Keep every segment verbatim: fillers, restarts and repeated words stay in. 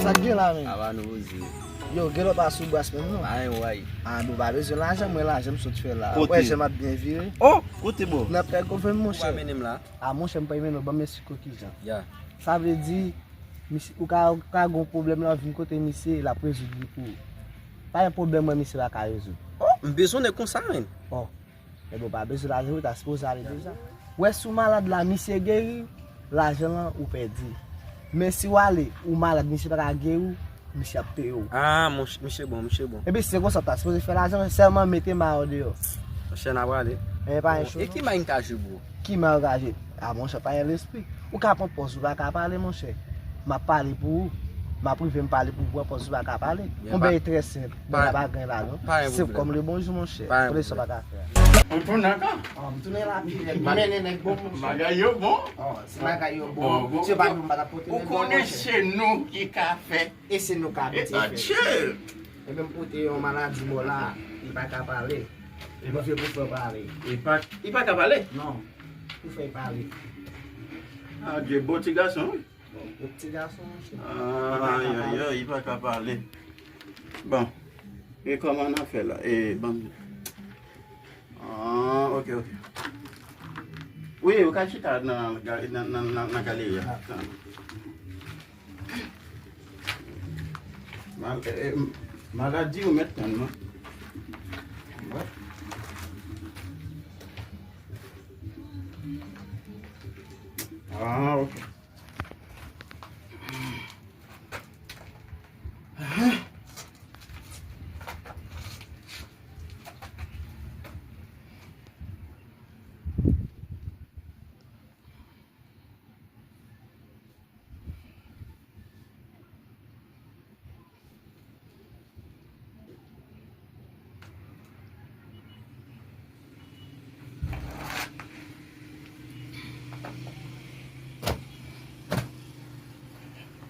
Sa k gen la menm? Aba nou poze. Yo, gen lòt pa sou bras menm non. Ay, way. Ah, bon, pa bezwen lajan, mwen lajan m sot fè la. Kote? Wè, jan m ap byen vire. Oh, kote bro? Nan pè gouvèn monchè. Ou pa mennen m la? Ah, monchè, m pa mennen w, ban m esplike w kijan. Ya. Sa vle di, misye, ou ka, ou ka gen yon pwoblèm la, vin kote misye, l ap rezoud li pou ou. Pa gen pwoblèm mwen misye pa ka rezoud. Oh, m bezwen nèg konsa, menn. Oh. Ebyen, w pa bezwen lajan wi, ta sipoze ale deja. Wè, si w malad la, misye geri, lajan lan, ou pèdi. Men si w ale, ou malad, misye pa ka geri w, misye ap peye w. Ah, monch-, misye bon, misye bon. Epi si se konsa, w ta sipoze fè lajan, sèlman mete may ou deyò. Monchè, n a prale. E pa yon cho, e non. Ki may m ka jwe, bro? Ki may ou ka jwe? Ah, monchè, pa gen lespri. Ou ka pran pòz, ou pa ka pale, monchè. M ap pale pou ou. M ap rive m pale pou ou, pran pòz, ou pa ka pale. Yon bagay trè senp. Bagay pa gen la, non. Se kòm le bonjou, monchè. Konnen sa w pa ka fè. Ou tounen ankò? Oh, m tounen la, pi nèg. M mennen nèg bon, monchè. Bagay yo bon. Oh, si bagay yo bon, se pa nou m pa t ap pote nèg bon, monchè. Ou konnen se nou ki ka fè. E se nou k abitye fè. Ebyen, m pote yon maladi bò la, li pa ka pale. Li pa fè pou fè pale. Li pa, li pa ka pale? Non. Pou fè pale. Ah, Dye, bon ti gason, wi. Bon, bon ti gason, monchè. Ah, ay, ay, ay, li pa ka pale. Bon. E kòman n ap fè la? E, ban m. Ah, ok, ok. Wi, ou ka chita nan, nan, nan, nan, nan galeri a. Mal-, eh, eh, maladi ou mèt tann, non? Wè. Ah, ok.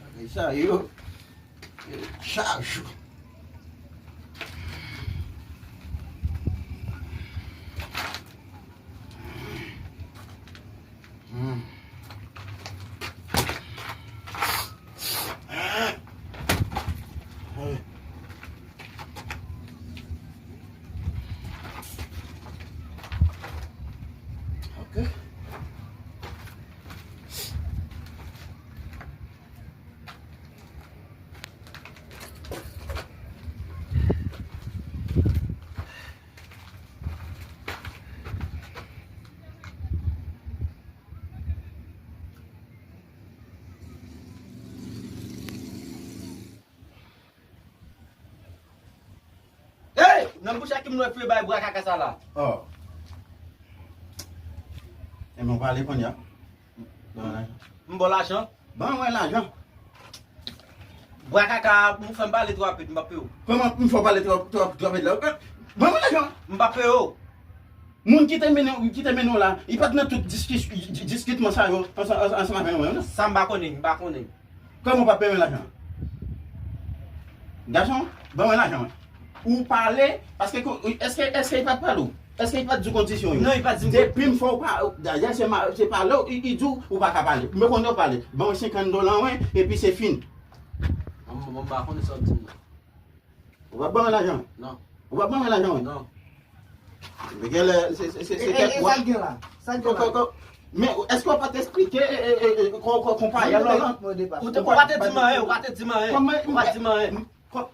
Bagay sa yo, yo chaj. Hmm. Ok. Hey! Nan bouch a ki moun wè fye bay bwa kaka sa la? Oh. Enben, w pale kounye a. Ban mwen lajan. M ba w lajan? Ban mwen lajan. Bwa kaka, ou fè m pale twò rapid, m p ap peye w. Kòman m fè w pale twò, twò, twò rapid la? Ban mwen lajan. M p ap peye w. Moun ki te mennen, ki te mennen w la, li pa t nan tout diskis-, di-, diskitman sa yo ansanm, ansanm, ansanm avè mwen, non? Sa m pa konnen, m pa konnen. Kòman w p ap peye mwen lajan? Gason, ban mwen lajan mwen. Ou pale, paske ko-, èske, èske li pa t pale w? Èske li pa t di w kondisyon yo? Non, li pa t di m. Depi m fè w pa, dayè se ma-, se pale w, li, li di w, ou pa ka pale. Mwen konnen w pale. Ban mwen senkant dola mwen, epi se fin. Mwen, mwen pa konnen sa w di m nan. Ou p ap ban mwen lajan mwen? Non. Ou p ap ban mwen lajan mwen? Non. Men genlè, se, se, se, se kèk mwa. E, e, e, sa l gen la? Sa l gen la? Ko, ko, ko, men èske w pa t eksplike, e, e, e, e, ko, ko, konpayi a lò lan? Ou te, ou pa te di m anyen, ou pa te di m anyen. Ou pa t di m anyen. Kò,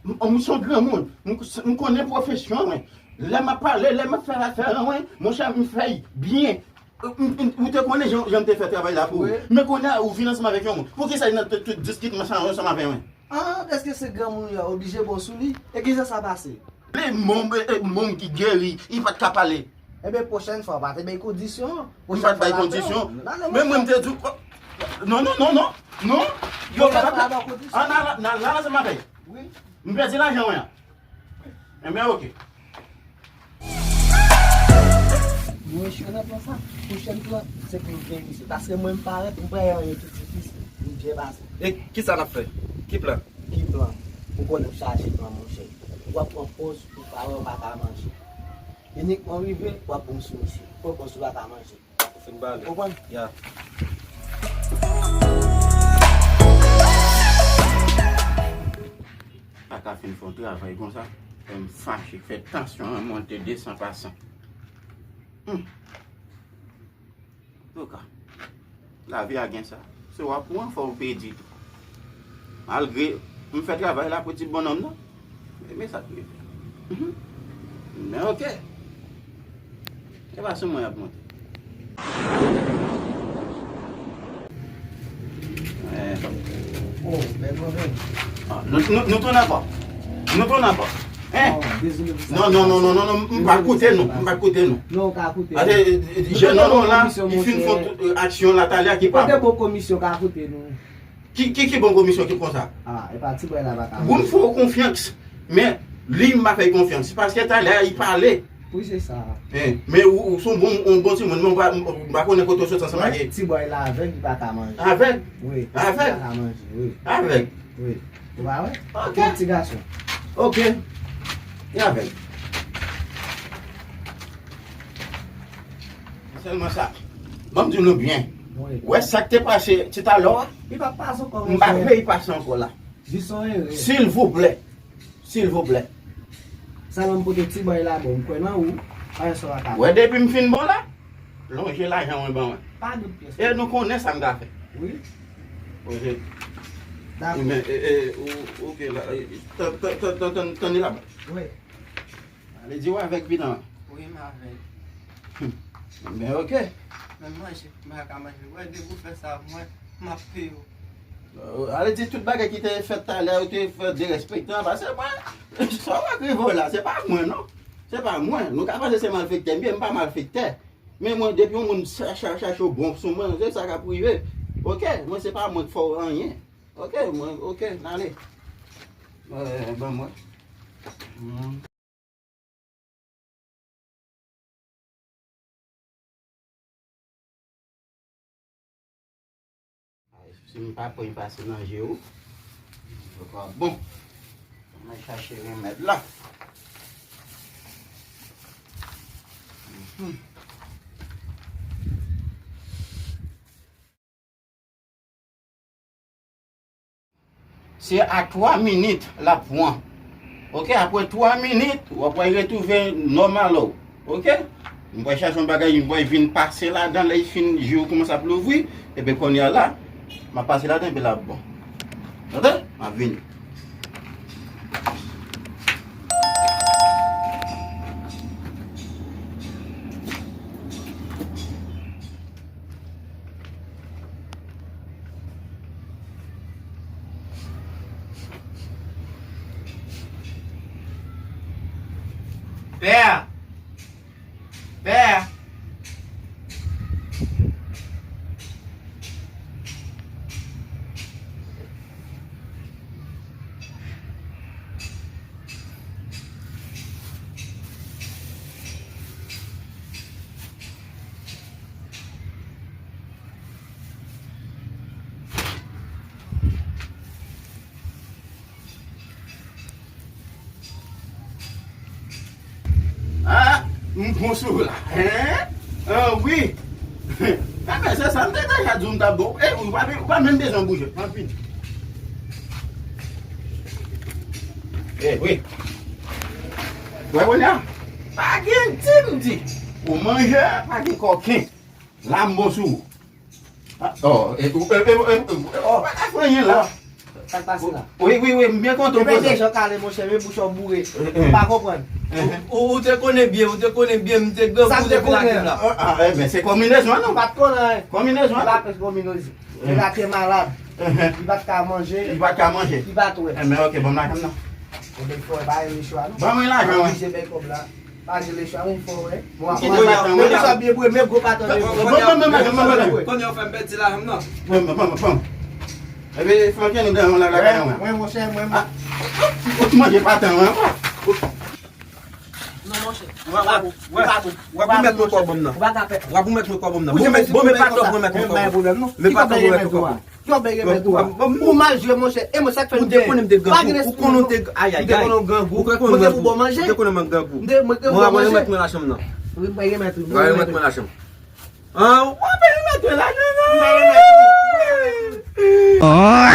m, m, m se yon granmoun. M, m konnen pwofesyon mwen. Lè m ap pale, lè m ap fè afè an mwen, monchè, m fè l byen. M, m, ou te konnen jan, jan m te fè travay la pou ou. Wi. Men kounye a, ou vin ansanm avèk yon moun. Poukisa li nan tout, tout diskitman sa yo ansanm avè mwen? Ah, dèske se granmoun yo, oblije bon sou li. E kijan sa pase? Li moun, e, e, moun ki geri, li pa t ka pale. Ebyen, pwochèn fwa, w pa te bay kondisyon an. M pa t bay kondisyon. Men mwen, m te di w, non, non, non, non, non. Yo, m pa t bay kondisyon. An, nan, nan, nan, nan, se m ap fè. Wi. M pèdi lajan mwen an. Enben, oke. Nou echwe nan plan sa. Pwochèn plan, se pou nou gen isit. Paske mwen, m parèt, m prè anyen tout de suite. Nou byen pase. E kisa n ap fè? Ki plan? Ki plan? Ou konnen m chaje plan, monchè. Ou ap pran pòz, ou pa wè, ou pa ka manje. Inikman rive, w ap bon sou misye. Pran pòz, ou pa ka manje. Ou fin pale. Konprann? Ya. M fè yon travay konsa, fè m fache, fè tansyon an monte desan pa san. Hmm. Antouka, lavi a gen sa. Se w ap pran, fò w pedi tou. Malgre m fè travay la pou ti bonnonm nan, men sa k rive. Mhm. Men oke. E pa sou mwen y ap monte. Eh. Oh, men mwen menm. Ah, nou, nou, nou tounen ankò. Nou tounen ankò. Hein? Oh, dezole pou sa. Non, non, non, non, non, non, m pa koute nou, m pa koute nou. Non, ou ka koute. Ase, jennonm la, li fin fè tout, euh, aksyon la talè ki pa bon. Kote bon komisyon ka koute nou? Ki, ki, ki bon komisyon ki konsa? Ah, e pa ti bòy la pa ka. Bon, m fè w konfyans, men li m pa fè konfyans. Se paske talè li pale. Wi, se sa. Eh, men ou, ou se yon bon, yon bon timoun, men ou pa, m pa konnen kote w soti ansanm ak li. Ti bòy la avèg, li pa ka manje. Avèg? Wi, avèg? Li pa ka manje, wi. Avèg? Wi. Ou pa wè? Ok. Yon ti gason. Ok. Li avèg. Sèlman sa. Ban m di nou byen. Wi. Ou wè sa k te pase ti talè a? Li pa pase ankò, monchè. M pa vle li pase ankò la. Jis yon erè. Silvouplè. Silvouplè. Sa m pote ti bòy la, bon, m kwè nan ou. Pa gen sa w pa ka fè. Wè, depi m fin bon la, lonje lajan mwen ban mwen. Pa dout pyès. E nou konnen sa m ka fè. Wi. Lonje. Dakò. Men, e, e, ou, oke la, e, tan, tan, tan, tan, tan, tande la. Wi. Ale di w avèg pidan. Wi, m avèg. Hmm. Men oke. Men manje, m pa ka manje. Wè, depi w fè sa, mwen, m ap peye w. Euh, ale di tout bagay ki te fèt talè, ou te fè derespektan, paske mwen, sa w wè k rive w la, se pa mwen, non. Se pa mwen. Nou ka panse se malfektè m ye, m pa malfektè. Men mwen, depi yon moun cha-, cha-, chache w bon sou mwen, se sa k ap rive. Oke, mwen, se pa mwen k fè w anyen. Oke, mwen, oke, n ale. Euh, ban mwen. Hmm. Si m pa pran pase nan je w, yo pa bon. Mwen chache remèd la. Mhm. Se a twa minit l ap pran. Oke, apre twa minit, w ap wè l retwouve nòmal ou. Oke? M pral chache yon bagay, m pral vin pase ladan, lè l fin, je w kòmanse ap louvri, epi kounye a la, m ap pase ladan, epi l ap bon. Tande? M ap vini. Pè! Pè! Ah, m pran sou la. Hein? Ah, wi. Enben, se sa m te deja di w m t ap bon. Eh, ou pa, ou pa menm bezwen bouje. M ap vini. Eh, wi. Wè, kounye a, pa gen di m di. Ou manje, pa gen kòken. La m bon sou ou. Ah, oh, e, e, e, e, e, oh, pa ka fè anyen la. Sa k pase la? Wi, wi, wi, m byen kontan w poze. Deja w kale, monchè, men bouch ou boure. Eh, eh. M pa konprann. Eh, eh. Ou, ou te konnen byen, ou te konnen byen, m te grangou depi lakay la. Ah, ah, eh ben, se konbinezon an, non? M pa t konnen. Konbinezon an. M pa t konnen. Eh. Deja te malad. Eh, eh. Li pa t ka manje. Li pa t ka manje. Li pa t wè. Eh, men ok, ban m lajan m nan. Ebyen, fò w pa rele chwa, non. Ban mwen lajan, wi. Oblije bay kòb la. Pa jele chwa, wi, fò wè. Mwen, mwen, mwen, mwen, mwen, mwen, mwen, mwen, mwen, mwen, mwen, mwen, mwen. Kounye a w fè m pèdi lajan m nan. Mwen, mwen, mwen, mwen. Epi, flanke nou dèyè la, la, la, la. Mwen, monchè, mwen, mwen. Ah, ou te manje patan, wi. Non, monchè. Wè, wè, wè. Wè pou mèt mwen kòb nan. Ou pa ka fè. Wè pou mèt mwen kòb nan. Bon, men, bon, men pa twòp, bon, mèt mwen kòb nan. Men pa twòp, bon, mèt mwen kòb nan. Yo bay remèd ou a. Ou mal jwe, monchè. E mwen, sa k fè m te konnen m te grangou. Ou konnen m te, ayayay. Ou te konnen m grangou. Ou te konnen m grangou. Mwen te pou bon manje. Ou te konnen m grangou. M te, mwen te bon manje. Mwen remèt mwen lajan m nan. Wi, mwen remèt ou. Mwen remèt mwen lajan m. Ah, w ap remèt mwen lajan m nan. Mwen remèt ou. Ah.